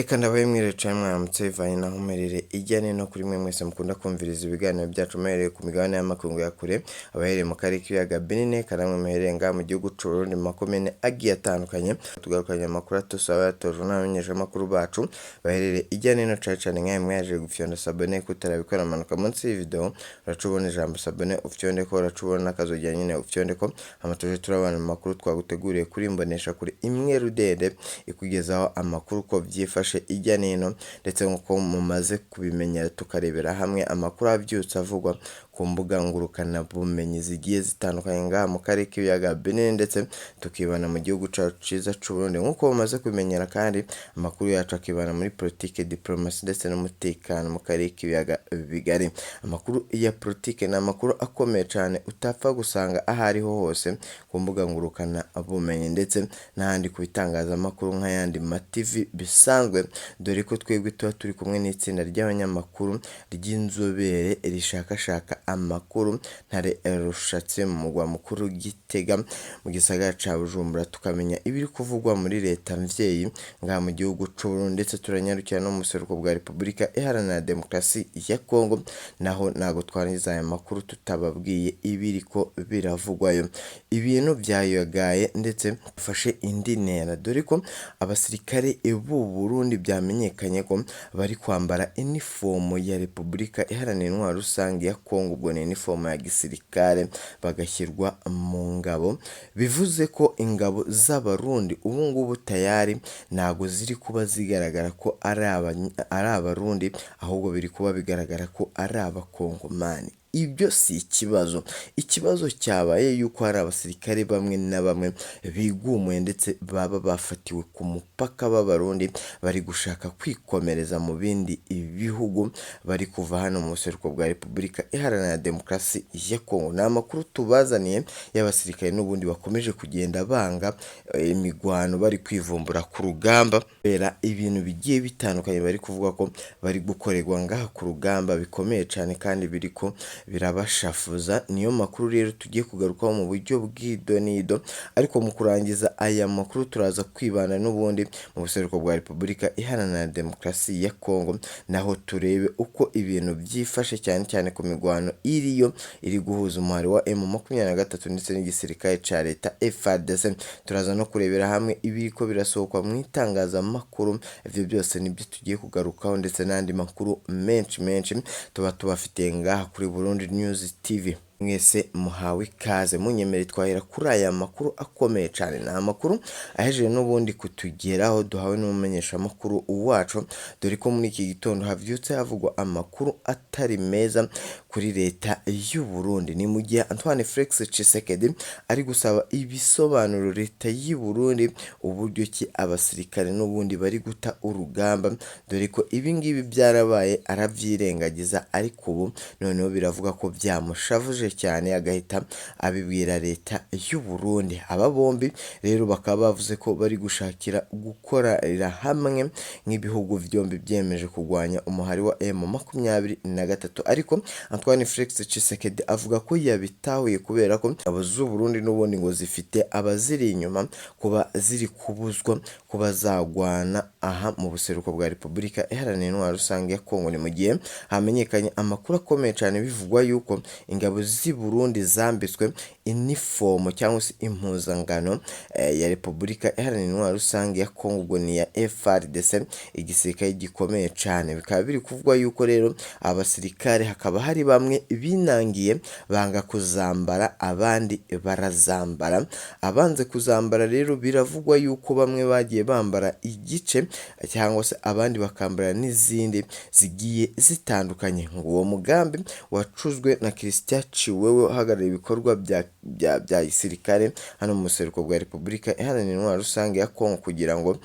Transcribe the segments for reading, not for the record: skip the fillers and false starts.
Eka ndabaye mwiriwe canke mwaramutse bivanye naho muherereye irya nino kuri mwe mwese mukunda kumviriza ibiganiro byacu muherereye ku migabane y'amakungu ya kure, abaherereye mu karere k'ibiyaga binini, eka namwe muherereye ngaha mu gihugu c'Uburundi mu makomine agiye atandukanye. Tugarukanye amakuru atusaba yatojwe n'abamenyeshamakuru bacu baherereye irya nino cane cane nkawe mwaje gufyonda sabone kutarabikora, manuka munsi y'iyi uraca ubona ijambo sabone ufyondeko, uraca ubona n'akazogera nyene ufyondeko, hama tuje turabana mu makuru twaguteguriye kuri imboneshakure imwe rudende ikugezaho amakuru uko vyifashe irya nino, ndetse nk'uko mumaze kubimenya tukarebera hamwe amakuru avyutse avugwa ku mbuga ngurukanabumenyi zigiye zitandukanye ngaha mu karere k'ibiyaga binini, ndetse tukibana mu gihugu cacu ciza c'Uburundi. Nk'uko mumaze kubimenyera kandi amakuru yacu akibana muri politike, diplomasi ndetse n'umutekano mu karere k'ibiyaga bigari. Amakuru ya politike ni amakuru akomeye cane utapfa gusanga aho ariho hose ku mbuga ngurukanabumenyi ndetse n'ahandi ku bitangazamakuru nk'ayandi ma TV bisanzwe, dore ko twebwe tuba turi kumwe n'itsinda ry'abanyamakuru ry'inzobere rishakashaka amakuru ntare rushatse mu mugwa mukuru Gitega mu gisagara ca Bujumbura, tukamenya ibiri kuvugwa muri leta mvyeyi ngaha mu gihugu c'Uburundi, ndetse turanyarukira no mu buseruko bwa Repubulika Iharanira Demokarasi ya Kongo, naho ntago twarangiza aya makuru tutababwiye ibiriko biravugwayo. Ibintu vyayagaye ndetse bifashe indi ntera, dore ko abasirikare b'u Burundi vyamenyekanye ko bari kwambara inifomo ya Repubulika Iharanira Intwaro Rusange ya Kongo, ubwo ni inifomo ya gisirikare, bagashyirwa mu ngabo, bivuze ko ingabo z'Abarundi ubu ngubu tayari ntago ziri kuba zigaragara ko ari Abarundi, ahubwo biri kuba bigaragara ko ari Abakongomani. Ibyo si ikibazo, ikibazo cyabaye yuko hari abasirikare bamwe na bamwe bigumuye ndetse baba bafatiwe ku mupaka b'Abarundi bari gushaka kwikomereza mu bindi bihugu, bari kuva hano mu buseruko bwa Repubulika Iharanira Demokarasi ya Kongo. Ni amakuru tubazaniye y'abasirikare n'ubundi bakomeje kugenda banga imigwano, bari kwivumbura ku rugamba kubera ibintu bigiye bitandukanye bari kuvuga ko bari gukorerwa ngaha ku rugamba bikomeye cane kandi biriko birabashafuza. Niyo makuru rero tugiye kugarukaho mu buryo bw'idonido, ariko mu kurangiza aya makuru turaza kwibanda n'ubundi mu buseruko bwa Repubulika Iharanira Demokarasi ya Kongo, naho turebe uko ibintu vyifashe cyane cyane ku migwano iriyo iri guhuza umuhari wa M23 ndetse n'igisirikare ca leta FARDC. Turaza no kurebera hamwe ibiriko birasohokwa mu itangazamakuru, ivyo byose nibyo tugiye kugarukaho ndetse n'andi makuru menshi menshi tuba tubafitiye ngaha kuri Burundi News TV. Mwese muhawe ikaze, munyemere twahera kuri aya makuru akomeye cane. Ni amakuru ahejeje n'ubundi kutugeraho duhawe n'umumenyeshamakuru wacu, dore ko muri iki gitondo havyutse havugwa amakuru atari meza kuri leta y'u Burundi. Ni mu gihe Antoine Felix Tshisekedi ari gusaba ibisobanuro leta y'u Burundi uburyo ki abasirikare n'ubundi bari guta urugamba, dore ko ibi ngibi byarabaye aravyirengagiza, ariko ubu noneho biravuga ko vyamushavuje cyane agahita abibwira leta y'u Burundi. Aba bombi rero bakaba bavuze ko bari gushakira gukorera hamwe nk'ibihugu vyombi vyemeje kurwanya umuhari wa M23, ariko Antoine Felix Tshisekedi avuga ko yabitahuye kubera ko ingabo z'u Burundi n'ubundi ngo zifite abaziri inyuma kuba ziri kubuzwa kuba zagwana aha mu buseruko bwa Repubulika Iharanira Intwaro Rusange ya Kongo. Ni mu gihe hamenyekanye amakuru akomeye cyane bivugwa yuko ingabo z'i Burundi zambitswe inifomo cyangwa se impuzangano ya Repubulika Iharanira Intwaro Rusange ya Kongo, ubwo ni iya FARDC, igisirikare gikomeye cyane. Bikaba biri kuvugwa yuko rero abasirikare hakaba hari bamwe binangiye banga kuzambara, abandi barazambara. Abanze kuzambara rero biravugwa yuko bamwe bagiye bambara igice cyangwa se abandi bakambara n'izindi zigiye zitandukanye. Ngo uwo mugambi wacuzwe na Christian Ciwewe uhagarariye ibikorwa bya gisirikare hano mu buseruko bwa Repubulika Iharanira Intwaro Rusange ya Kongo, kugira ngo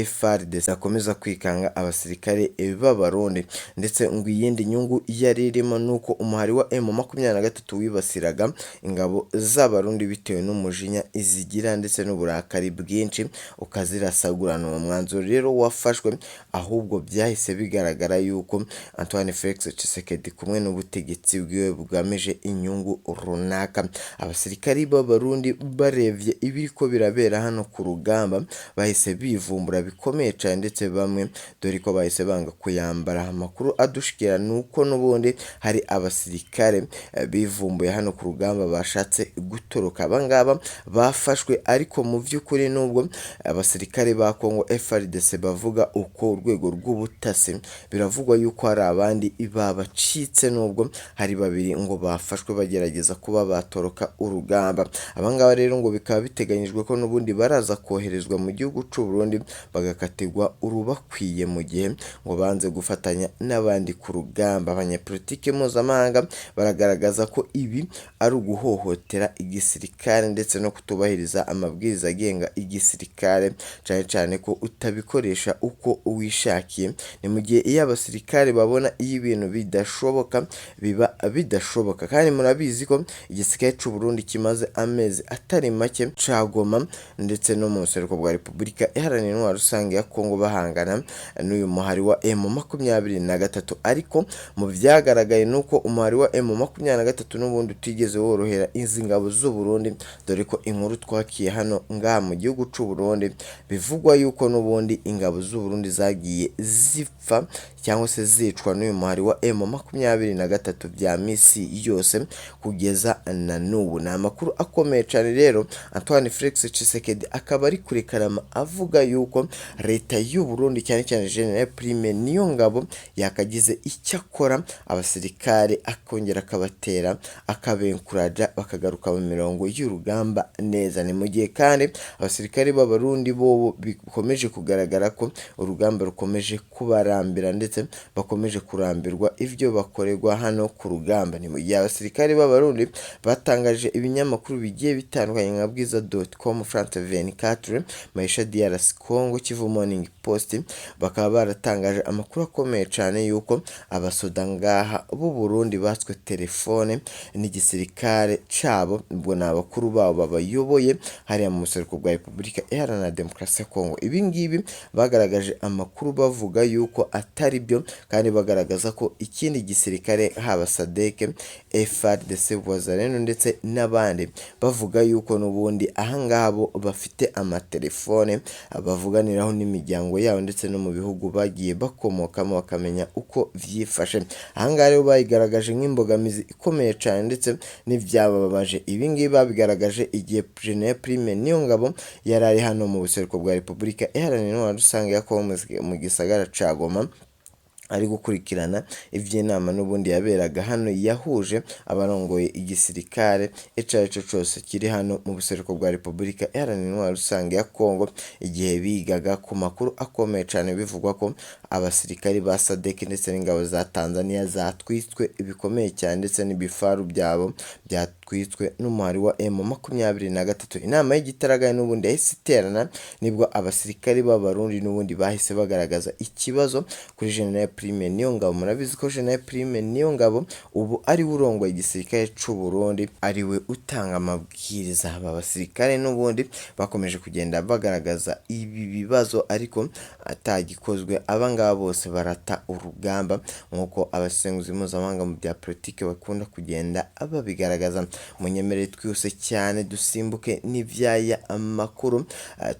FARDC akomeza kwikanga abasirikare b'Abarundi. Ndetse ngo iyindi nyungu yari irimo nuko umuhari wa M23 wibasiraga ingabo z'Abarundi bitewe n'umujinya izigira ndetse n'uburakari bwinshi ukazirasagurana. Uwo mwanzuro rero wafashwe, ahubwo byahise bigaragara yuko Antoine Felix Tshisekedi kumwe n'ubutegetsi bwiwe bugamije inyungu inyungu runaka. Abasirikari b'Abarundi barevye ibiriko birabera hano ku rugamba bahise bivumbura bikomeye cane, ndetse bamwe dore ko bahise banga kuyambara. Amakuru adushikira nuko n'ubundi hari abasirikare bivumbuye hano ku rugamba bashatse gutoroka. Abangaba bafashwe, ariko mu vy'ukuri nubwo abasirikare ba Congo FARDC bavuga uko urwego rw'ubutasi, biravugwa yuko hari abandi babacitse, nubwo hari babiri ngo bafashwe bagerageza kuba batoroka urugamba. Abangaba rero ngo bikaba biteganyijwe ko n'ubundi baraza koherezwa mu gihugu c'u Burundi bagakatirwa urubakwiye mu gihe ngo banze gufatanya n'abandi ku rugamba. Abanyepolitike mpuzamahanga baragaragaza ko ibi ari uguhohotera igisirikare ndetse no kutubahiriza amabwiriza agenga igisirikare, cane cane ko utabikoresha uko wishakiye. Ni mu gihe iyo abasirikare babona iyo ibintu bidashoboka biba bidashoboka, kandi murabizi ko igisirikare c'u Burundi kimaze amezi atari make cagoma ndetse no mu buseruko bwa Repubulika Iharanira Intwaro Rusange ya Kongo bahangana n'uyu muhari wa M23. Ariko mu vyagaragaye nuko umuhari wa M23 n'ubundi utigeze worohera izi ngabo z'u Burundi, dore ko inkuru twakiye hano ngaha mu gihugu c'u Burundi bivugwa yuko n'ubundi ingabo z'u Burundi zagiye zipfa cyangwa se zicwa n'uyu muhari wa M23 vya misi yose kugeza na n'ubu. Ni amakuru akomeye cane rero. Antoine Felix Tshisekedi akaba ari kurekarama avuga yuko leta y'u Burundi cyane cyane General Prime Niyongabo yakagize icyo akora, abasirikare akongera akabatera akabenkuraja bakagaruka mu mirongo y'urugamba neza. Ni mu gihe kandi abasirikare b'Abarundi bobo bikomeje kugaragara ko urugamba rukomeje kubarambira ndetse bakomeje kurambirwa ivyo bakorerwa hano ku rugamba. Ni mu gihe abasirikare b'Abarundi batangaje ibinyamakuru bigiye bitandukanye nka Bwiza.com, France 24, Maisha DRC Congo, Kivu Morning Post, bakaba baratangaje amakuru akomeye cane yuko abasoda ngaha b'u Burundi batswe telefone n'igisirikare cabo, ubwo ni abakuru babo babayoboye hariya mu buseruko bwa Repubulika Iharanira Demokarasi ya Kongo. Ibi ngibi bagaragaje amakuru bavuga yuko atari byo, kandi bagaragaza ko ikindi gisirikare haba SADC, FARDC, Wazalendo ndetse n'abandi bavuga yuko n'ubundi ahangaha bo bafite amatelefone bavuganiraho n'imiryango yabo ndetse no mu bihugu bagiye bakomokamo bakamenya uko vyifashe. Ahangaha rero bayigaragaje nk'imbogamizi ikomeye cane ndetse n'ivyabababaje. Ibi ngibi babigaragaje igihe General Prime Niyongabo yari ari hano mu buseruko bwa Repubulika Iharanira Intwaro Rusange ya Kongo mu gisagara ca Goma, ari gukurikirana ivy'inama n'ubundi yaberaga hano yahuje abarongoye igisirikare ico arico cose kiri hano mu buseruko bwa Repubulika Iharanira Intwaro Rusange ya Kongo, igihe bigaga ku makuru akomeye cane bivugwa ko abasirikari ba SADC ndetse n'ingabo za Tanzania zatwitswe bikomeye cyane ndetse n'ibifaru byabo byatwitswe n'umuhari wa M23. Inama y'igitaraganya n'ubundi yahise iterana, nibwo abasirikari b'Abarundi n'ubundi bahise bagaragaza ikibazo kuri General Prime Niyongabo. Murabizi ko General Prime Niyongabo ubu ari we urongoye igisirikare c'u Burundi, ari we utanga amabwiriza. Aba basirikare n'ubundi bakomeje kugenda bagaragaza ibi bibazo ariko atagikozwe, abangaba bose barata urugamba nk'uko abasenguzi mpuzamahanga mu bya politike bakunda kugenda babigaragaza. Munyemerere twihuse cyane dusimbuke n'ivyaya amakuru,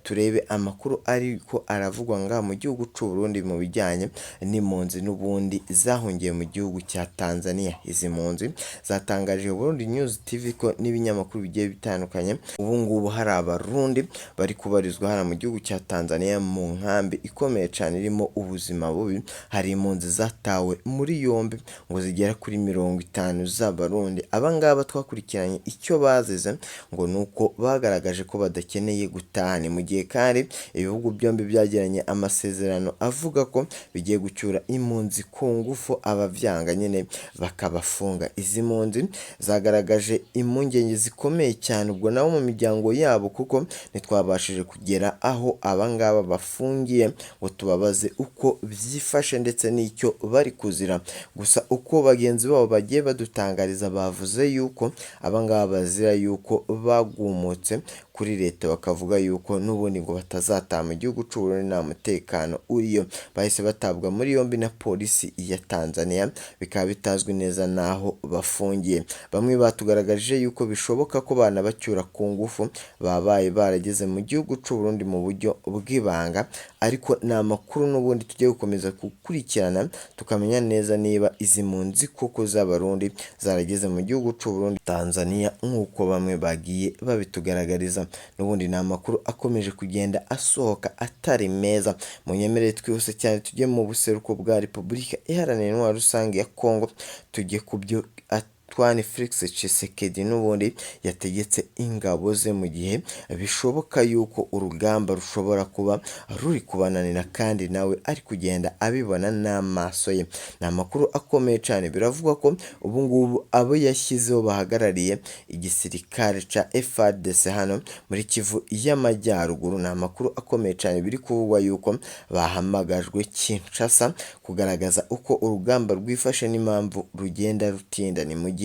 turebe amakuru ariko aravugwa ngaha mu gihugu c'u Burundi mu bijyanye n'impunzi n'ubundi zahungiye mu gihugu cya Tanzania. Izi mpunzi zatangaje Burundi News TV ko n'ibinyamakuru bigiye bitandukanye ubu ngubu hari Abarundi bari kubarizwa hano mu gihugu cya Tanzania mu nkambi ikomeye cyane irimo ubuzima bubi. Hari impunzi zatawe muri yombi ngo zigera kuri 50 z'Abarundi. Abangaba twakurikiranye icyo bazize ngo ni uko bagaragaje ko badakeneye gutaha. Ni mu gihe kandi ibihugu byombi byagiranye amasezerano avuga ko bigiye gucyura impunzi ku ngufu, abavyanga nyine bakabafunga. Izi mpunzi zagaragaje impungenge zikomeye cyane ubwo nabo mu miryango yabo, kuko ntitwabashije kugera aho abangaba bafungiye ngo tubabaze uko byifashe ndetse n'icyo bari kuzira. Gusa uko bagenzi babo bagiye badutangariza, bavuze yuko abangaba bazira yuko bagumutse kuri leta, bakavuga yuko n'ubundi ngo batazataha mu gihugu c'u Burundi nta mutekano uriyo. Bahise batabwa muri yombi na polisi ya Tanzania, bikaba bitazwi neza n'aho bafungiye. Bamwe batugaragarije yuko bishoboka ko banabacyura ku ngufu, babaye barageze mu gihugu c'u Burundi mu buryo bw'ibanga, ariko ni amakuru n'ubundi tugiye gukomeza gukurikirana tukamenya neza niba izi mpunzi koko z'Abarundi zarageze mu gihugu c'u Burundi, Tanzania, nk'uko bamwe bagiye babitugaragariza. N'ubundi ni amakuru akomeje kugenda asohoka atari meza. Munyemerere twihuse cyane tujye mu buseruko bwa Repubulika Iharanira Intwaro Rusange ya Kongo, tujye ku byo Antoine Felix Tshisekedi n'ubundi yategetse ingabo ze, mu gihe bishoboka yuko urugamba rushobora kuba ruri kubananira kandi nawe ari kugenda abibona n'amaso ye. Ni amakuru akomeye cyane, biravugwa ko ubu ngubu abo yashyizeho bahagarariye igisirikare ca FARDC hano muri Kivu y'Amajyaruguru. Ni amakuru akomeye cyane, biri kuvugwa yuko bahamagajwe Kinshasa kugaragaza uko urugamba rwifashe n'impamvu rugenda rutinda. Ni mu gihe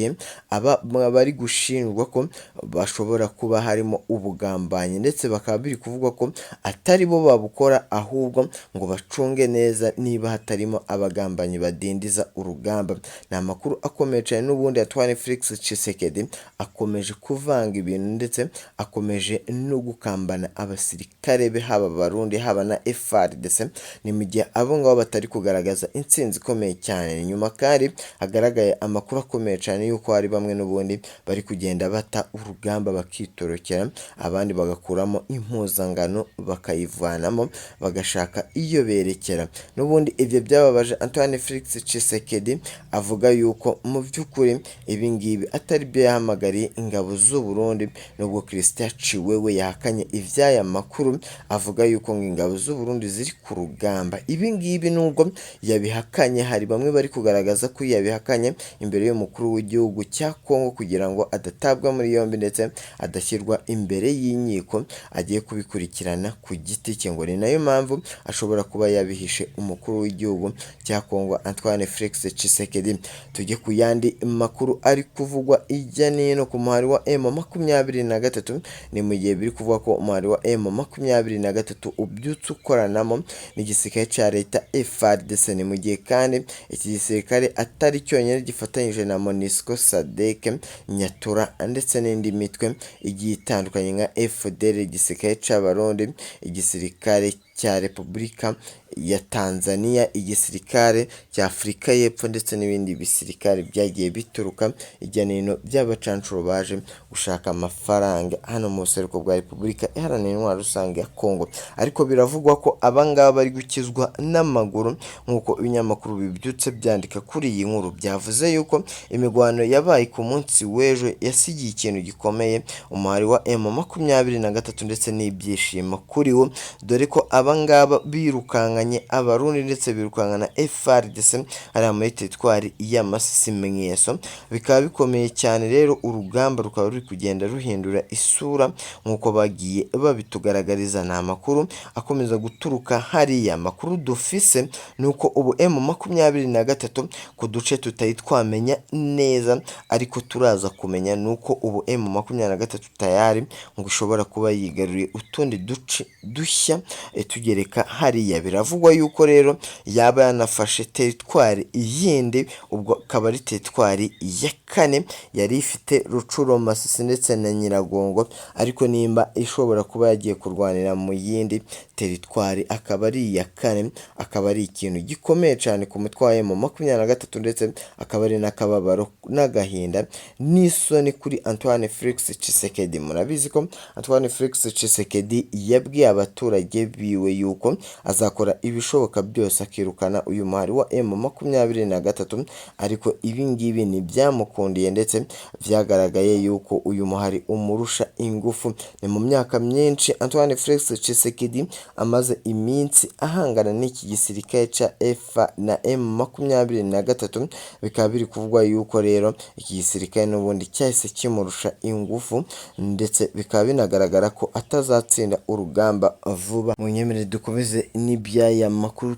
aba bari gushinjwa ko bashobora kuba harimo ubugambanyi, ndetse bakaba biri kuvugwa ko atari bo babukora, ahubwo ngo bacunge neza niba hatarimo abagambanyi badindiza urugamba. Ni amakuru akomeye cyane, n'ubundi Antoine Felix Tshisekedi akomeje kuvanga ibintu ndetse akomeje no gukambana abasirikare be, haba Abarundi haba na FARDC. Ni mu gihe abo ngabo batari kugaragaza intsinzi ikomeye cyane. Nyuma kandi hagaragaye amakuru akomeye cyane yuko hari bamwe n'ubundi bari kugenda bata urugamba bakitorokera, abandi bagakuramo impuzangano bakayivanamo bagashaka iyo berekera. N'ubundi ibyo byababaje Antoine Felix Tshisekedi, avuga yuko mu by'ukuri ibi ngibi atari byo yahamagariye ingabo z'u Burundi, nubwo Christian Tshiwewe yahakanye ivy'aya makuru, avuga yuko ngo ingabo z'u Burundi ziri ku rugamba. Ibi ngibi nubwo yabihakanye, hari bamwe bari kugaragaza ko yabihakanye imbere y'umukuru w'igihugu cya Kongo kugira ngo adatabwa muri yombi ndetse adashyirwa imbere y'inkiko, agiye kubikurikirana ku giti cye. Ngo ni nayo mpamvu ashobora kuba yabihishe umukuru w'igihugu cya Kongo Antoine Felix Tshisekedi. Tujye ku yandi makuru ari kuvugwa ijya n'ino ku muhari wa M23. Ni mu gihe biri kuvugwa ko umuhari wa M23 ubyutse ukoranamo n'igisirikare cya leta FARDC. Ni mu gihe kandi iki gisirikare atari cyonyine gifatanyije na MONUSCO, SADC, Nyatura ndetse n'indi mitwe igiye itandukanye nka FDL, igisirikare c'Abarundi, igisirikare cya Repubulika ya Tanzania, igisirikare cya Afurika y'Epfo ndetse n'ibindi bisirikare byagiye bituruka hirya no hino by'abacancuro baje gushaka amafaranga hano mu buseruko bwa Repubulika Iharanira Intwaro Rusange ya Kongo. Ariko biravugwa ko abangaba bari gukizwa n'amaguru, nk'uko ibinyamakuru bibyutse byandika kuri iyi nkuru. Byavuze yuko imigwano yabaye ku munsi w'ejo yasigiye ikintu gikomeye umuhari wa M23 ndetse n'ibyishimo kuri wo, dore ko abangaba birukankanye Abarundi ndetse birukankana FARDC hariya muri teritwari ya Masisi Mweso. Bikaba bikomeye cyane rero, urugamba rukaba ruri kugenda ruhindura isura nk'uko bagiye babitugaragariza. Ni amakuru akomeza guturuka hariya. Amakuru dufise ni uko ubu M23 ku duce tutari twamenya neza ariko turaza kumenya, ni uko ubu M23 tayari ngo ishobora kuba yigaruriye utundi duce dushya tugereka hariya. Biravugwa yuko rero yaba yanafashe teritwari yindi, ubwo akaba ari teritwari ya kane yari ifite Rucuro, Masisi ndetse na Nyiragongo, ariko nimba ishobora kuba yagiye kurwanira mu yindi teritwari akaba ari iya kane, akaba ari ikintu gikomeye cyane ku mutwe wa M23, ndetse akaba ari n'akababaro n'agahinda n'isoni kuri Antoine Felix Tshisekedi. Murabizi ko Antoine Felix Tshisekedi yabwiye abaturage biwe yuko azakora ibishoboka byose akirukana uyu muhari wa M23, ariko ibi ngibi ntibyamukundiye ndetse vyagaragaye yuko uyu muhari umurusha ingufu. Ni mu myaka myinshi Antoine Felix Tshisekedi amaze iminsi ahangana n'iki gisirikare ca F na M23, bikaba biri kuvugwa yuko rero iki gisirikare n'ubundi cyahise kimurusha ingufu, ndetse bikaba binagaragara ko atazatsinda urugamba vuba. Munyemerere Cyane dukomeze n'iby'aya makuru,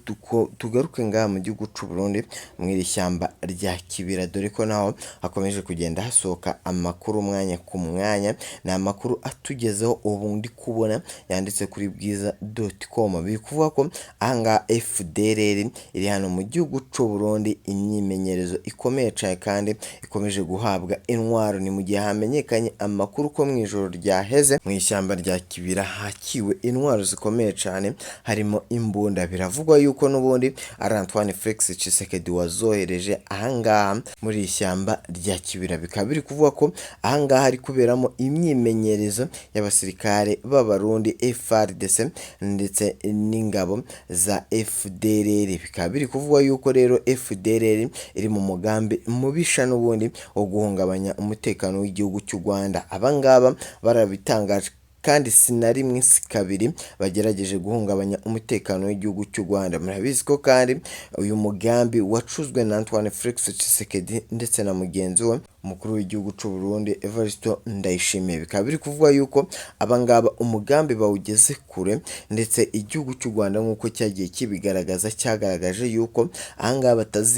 tugaruke ngaha mu gihugu c'u Burundi mw'iri shyamba rya Kibira, dore ko naho hakomeje kugenda hasohoka amakuru umwanya ku mwanya. Ni amakuru atugezeho ubu ndi kubona yanditse kuri bwiza.com, biri kuvuga ko ahangaha FDLR iri hano mu gihugu c'u Burundi imyimenyerezo ikomeye cane kandi ikomeje guhabwa intwaro. Ni mu gihe hamenyekanye amakuru ko mu ijoro ryaheze mu ishyamba rya Kibira hakiwe intwaro zikomeye cane harimo imbunda. Biravugwa yuko n'ubundi ari Antoine Felix Tshisekedi wazohereje ahangaha muri iri shyamba rya Kibira. Bikaba biri kuvuga ko ahangaha hari kuberamo imyimenyerezo y'abasirikare b'Abarundi FARDC ndetse n'ingabo za FDLR. Bikaba biri kuvugwa yuko rero FDLR iri mu mugambi mubisha n'ubundi wo guhungabanya umutekano w'igihugu cy'u Rwanda. Abangaba barabitangaje kandi si na rimwe si kabiri bagerageje guhungabanya umutekano w'igihugu cy'u Rwanda. Murabizi ko kandi uyu mugambi wacuzwe na Antoine Felix Tshisekedi ndetse na mugenzi we umukuru w'igihugu cy'u Burundi Evariste Ndayishimiye. Bikaba biri kuvuga yuko abangaba umugambi bawugeze kure, ndetse igihugu cy'u Rwanda nk'uko cyagiye kibigaragaza cyagaragaje yuko ahangaha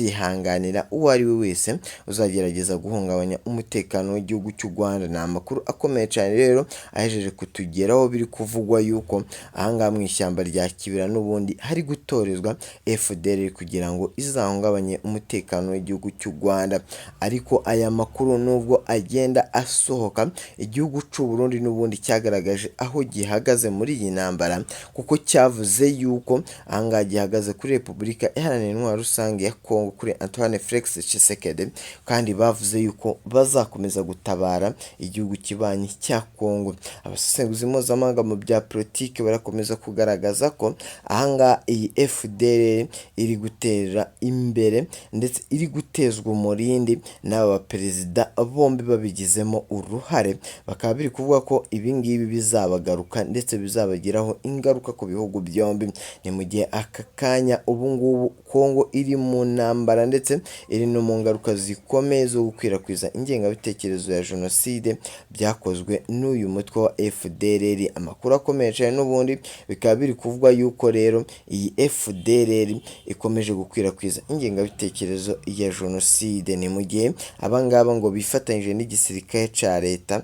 batazihanganira uwo ari we wese uzagerageza guhungabanya umutekano w'igihugu cy'u Rwanda. Ni amakuru akomeye cyane rero ahejeje kutugeraho, biri kuvugwa yuko ahangaha mu ishyamba rya Kibira n'ubundi hari gutorezwa FDLR kugira ngo izahungabanye umutekano w'igihugu cy'u Rwanda. Ariko aya makuru nubwo agenda asohoka, igihugu cy'u Burundi n'ubundi cyagaragaje aho gihagaze muri iyi ntambara, kuko cyavuze yuko ahangaha gihagaze kuri Repubulika Iharanira Intwaro Rusange ya Kongo, kuri Antoine Felix Tshisekedi, kandi bavuze yuko bazakomeza gutabara igihugu kibanyi cya Kongo. Abasesenguzi mpuzamahanga mu bya politiki barakomeza kugaragaza ko ahangaha iyi FDLR iri gutera imbere ndetse iri gutezwa umurindi n'aba baperezida bombi babigizemo uruhare. Bakaba biri kuvuga ko ibi ngibi bizabagaruka ndetse bizabagiraho ingaruka ku bihugu byombi. Ni mu gihe aka kanya ubu ngubu Kongo iri mu ntambara ndetse iri no mu ngaruka zikomeye zo gukwirakwiza ingengabitekerezo ya jenoside byakozwe n'uyu mutwe wa FDLR. Amakuru akomeye cyane n'ubundi bikaba biri kuvugwa yuko rero iyi FDLR ikomeje gukwirakwiza ingengabitekerezo ya jenoside. Ni mu gihe abangaba ngo bifatanyije n'igisirikare cya leta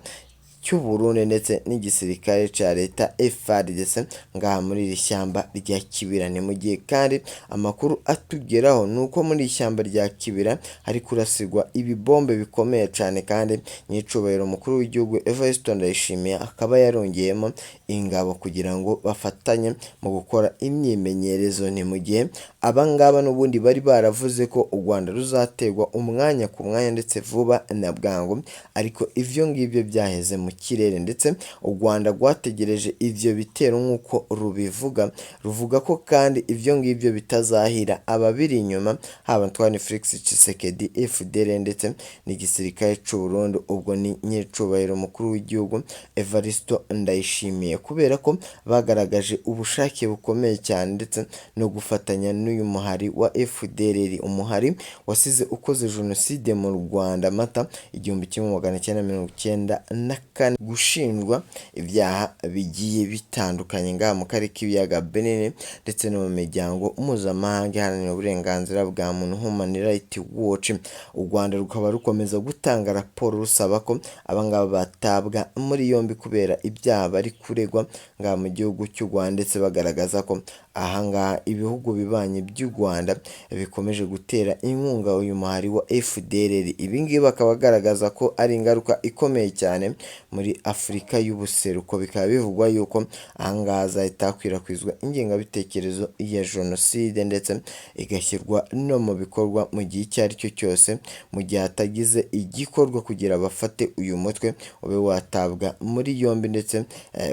cy'u Burundi ndetse n'igisirikare cya leta FARDC ngaha muri iri shyamba rya Kibira. Ni mu gihe kandi amakuru atugeraho ni uko muri iri shyamba rya Kibira hari kurasirwa ibibombe bikomeye cyane, kandi nyiricubahiro umukuru w'igihugu Evariste Ndayishimiye akaba yarongeyemo ingabo kugira ngo bafatanye mu gukora imyimenyerezo. Ni mu gihe abangaba n'ubundi bari baravuze ko u Rwanda ruzaterwa umwanya ku mwanya ndetse vuba na bwangu, ariko ivyo ngibyo byaheze mu kirere, ndetse u Rwanda rwategereje ivyo bitero nk'uko rubivuga. Ruvuga ko kandi ivyo ngibyo bitazahira ababiri inyuma, haba Antoine Felix Tshisekedi, FDLR ndetse n'igisirikare c'u Burundi, ubwo ni nyiricubahiro umukuru w'igihugu Evariste Ndayishimiye, kubera ko bagaragaje ubushake bukomeye cyane ndetse no gufatanya n'uyu muhari wa FDLR, umuhari wasize ukoze jenoside mu Rwanda Mata 1994, gushinjwa ibyaha bigiye bitandukanye ngaha mu karere k'ibiyaga binini ndetse no mu miryango mpuzamahanga iharanira uburenganzira bwa muntu Human Rights Watch. U Rwanda rukaba rukomeza gutanga raporo rusaba ko abangaba batabwa muri yombi kubera ibyaha bari kuregwa ngaha mu gihugu cy'u Rwanda, ndetse bagaragaza ko ahangaha ibihugu bibanyi by'u Rwanda bikomeje gutera inkunga uyu muhari wa FDLR. Ibi ngibi bakaba bagaragaza ko ari ingaruka ikomeye cyane muri Afurika y'ubuseruko. Bikaba bivugwa yuko ahangaha hazahita hakwirakwizwa ingengabitekerezo ya jenoside ndetse igashyirwa no mu bikorwa mu gihe icyo ari cyo cyose, mu gihe hatagize igikorwa kugira bafate uyu mutwe ube watabwa muri yombi ndetse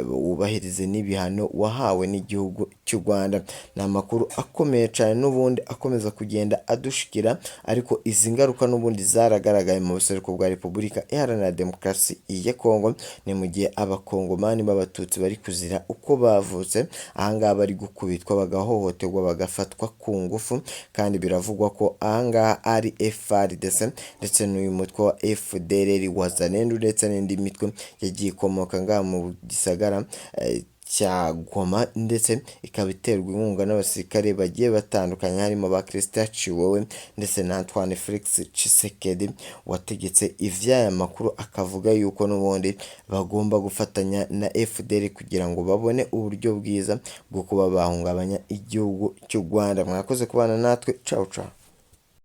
wubahirize n'ibihano wahawe n'igihugu cy'u Rwanda. Ni amakuru akomeye cyane n'ubundi akomeza kugenda adushikira, ariko izi ngaruka n'ubundi zaragaragaye mu buseruko bwa Repubulika Iharanira Demokarasi ya Kongo. Ni mu gihe abakongomani b'abatutsi bari kuzira uko bavutse, ahangaha bari gukubitwa bagahohoterwa bagafatwa ku ngufu, kandi biravugwa ko ahangaha ari FARDC ndetse n'uyu mutwe wa FDLR, Wazalendo ndetse n'indi mitwe yagiye ikomoka ngaha mu gisagara cya Goma, ndetse ikaba iterwa inkunga n'abasirikare bagiye batandukanye harimo ba Christian Tshiwewe ndetse na Antoine Felix Tshisekedi wategetse ivy'aya makuru, akavuga yuko n'ubundi bagomba gufatanya na FDL kugira ngo babone uburyo bwiza bwo kuba bahungabanya igihugu cy'u Rwanda. Mwakoze kubana natwe, ciao ciao.